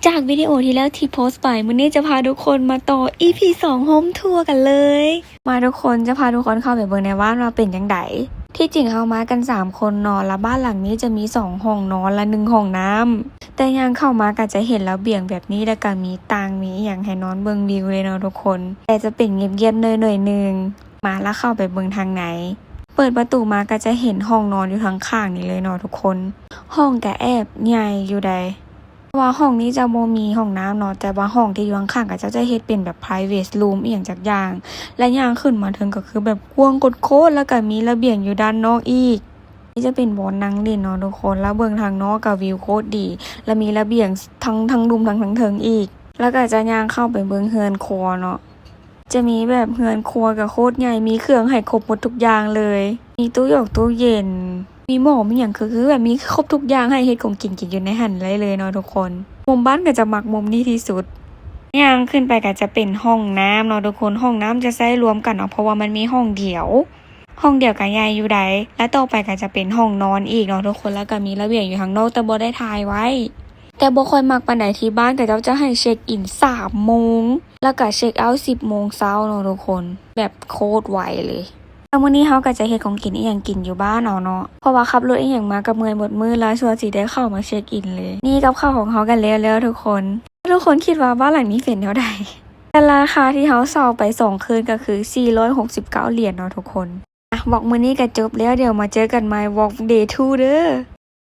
ຈາກວິດີໂອທີ່ແລ້ວທີ່ໂພສໄປ, ມື້ນີ້ຈະພາທຸກຄົນມາຕໍ່ ອີພີສອງ ໂຮມທົວກັນເລີຍ. ມາທຸກຄົນ, ຈະພາທຸກຄົນເຂົ້າໄປເບິ່ງໃນບ້ານວ່າເປັນຈັ່ງໃດ. ທີ່ຈິງເຮົາມາກັນສາມຄົນເນາະ, ລະບ້ານຫຼັງນີ້ຈະມີສອງຫ້ອງນອນ ລະໜຶ່ງຫ້ອງນ້ຳ. ແຕ່ຍ່າງເຂົ້າມາກໍຈະເຫັນລະບຽງແບບນີ້ ລະກະມີຕັ່ງ ມີອີ່ຫຍັງໃຫ້ນອນເບິ່ງວິວເລີຍເນາະທຸກຄົນ. ແຕ່ຈະເປັນງຽບໆໜ້ອຍໜຶ່ງ. ມາລະເຂົ້າໄປເບິ່ງທາງໃນ. ເປີດປະຕູມາກໍຈະເຫັນຫ້ອງນອນຢູ່ທາງຂ້າງນີ້ເລີຍເນາະທຸກຄົນ. ຫ້ອງກະແອບໃຫຍ່ຢູ່ໃດ. ແຕ່ວ່າຫ້ອງນີ້ຈະບໍ່ມີຫ້ອງນ້ຳເນາະ, ແຕ່ວ່າຫ້ອງທີ່ຢູ່ຂ້າງໆ ເຂົາເຈົ້າຈະເຮັດເປັນແບບ private room ອີ່ຫຍັງຈັກຢ່າງ. ແລະຍ່າງຂຶ້ນມາເທິງກໍຄືແບບກວ້າງໂຄດໆ ແລ້ວກໍມີລະບຽງຢູ່ດ້ານນອກອີກ. ນີ້ຈະເປັນບ່ອນນັ່ງຫຼິ້ນເນາະທຸກຄົນ, ແລ້ວເບິ່ງທາງນອກກໍວິວໂຄດດີ, ແລ້ວມີລະບຽງທັງ ທັງລຸ່ມທັງ ທັງເທິງອີກ. ແລ້ວກໍຈະຍ່າງເຂົ້າໄປເບິ່ງເຮືອນຄົວເນາະ. ຈະມີແບບເຮືອນຄົວກະໂຄດໃຫຍ່, ມີເຄື່ອງໃຫ້ຄົບໝົດທຸກຢ່າງເລີຍ, ມີຕູ້ຢົກຕູ້ເຢັນ, ມີໝໍ້ ມີຫຍັງ ຄື ຄືແບບມີຄົບທຸກຢ່າງໃຫ້ເຮັດຂອງກິນ ກິນຢູ່ໃນຫັ້ນໄດ້ເລີຍເນາະທຸກຄົນ. ມຸມບ້ານກະຈະມັກມຸມນີ້ທີ່ສຸດ. ຍ່າງຂຶ້ນໄປກະຈະເປັນຫ້ອງນ້ຳເນາະທຸກຄົນ, ຫ້ອງນ້ຳຈະໃຊ້ລວມກັນເນາະ ເພາະວ່າມັນມີຫ້ອງດຽວ. ຫ້ອງດຽວກະໃຫຍ່ຢູ່ໃດ, ແລະຕໍ່ໄປກະຈະເປັນຫ້ອງນອນອີກເນາະທຸກຄົນ, ແລ້ວກະມີລະບຽງຢູ່ທາງນອກ ແຕ່ບໍ່ໄດ້ຖ່າຍໄວ້. ແຕ່ບໍ່ຄ່ອຍມັກປານໃດ ທີ່ບ້ານເຂົາເຈົ້າຈະໃຫ້ເຊັກອິນສາມໂມງ ແລ້ວກະເຊັກເອົາສິບໂມງເຊົ້າເນາະທຸກຄົນ, ແບບໂຄດໄວເລີຍ. ແລ້ວມື້ນີ້ເຮົາກະຈະເຮັດຂອງກິນອີ່ຫຍັງກິນຢູ່ບ້ານເອົາເນາະ, ເພາະວ່າຂັບລົດອີ່ຫຍັງມາກະເມື່ອຍໝົດມື້ ລະຊົ່ວຊິໄດ້ເຂົ້າມາເຊັກອິນເລີຍ. ນີ້ກັບເຂົ້າຂອງເຮົາກະແລ້ວແລ້ວທຸກຄົນ. ທຸກຄົນຄິດວ່າບ້ານຫຼັງນີ້ເປັນແນວໃດ? ແຕ່ລາຄາທີ່ເຮົາເຊົ່າໄປສອງຄືນກະຄືສີ່ຮ້ອຍຫົກສິບເກົ້າຫຼຽນເນາະທຸກຄົນ. ອ່ະ ວລັອກມື້ນີ້ກະຈົບແລ້ວ, ດຽວມາເຈີກັນໃໝ່ ວລັອກເດທູເດີ.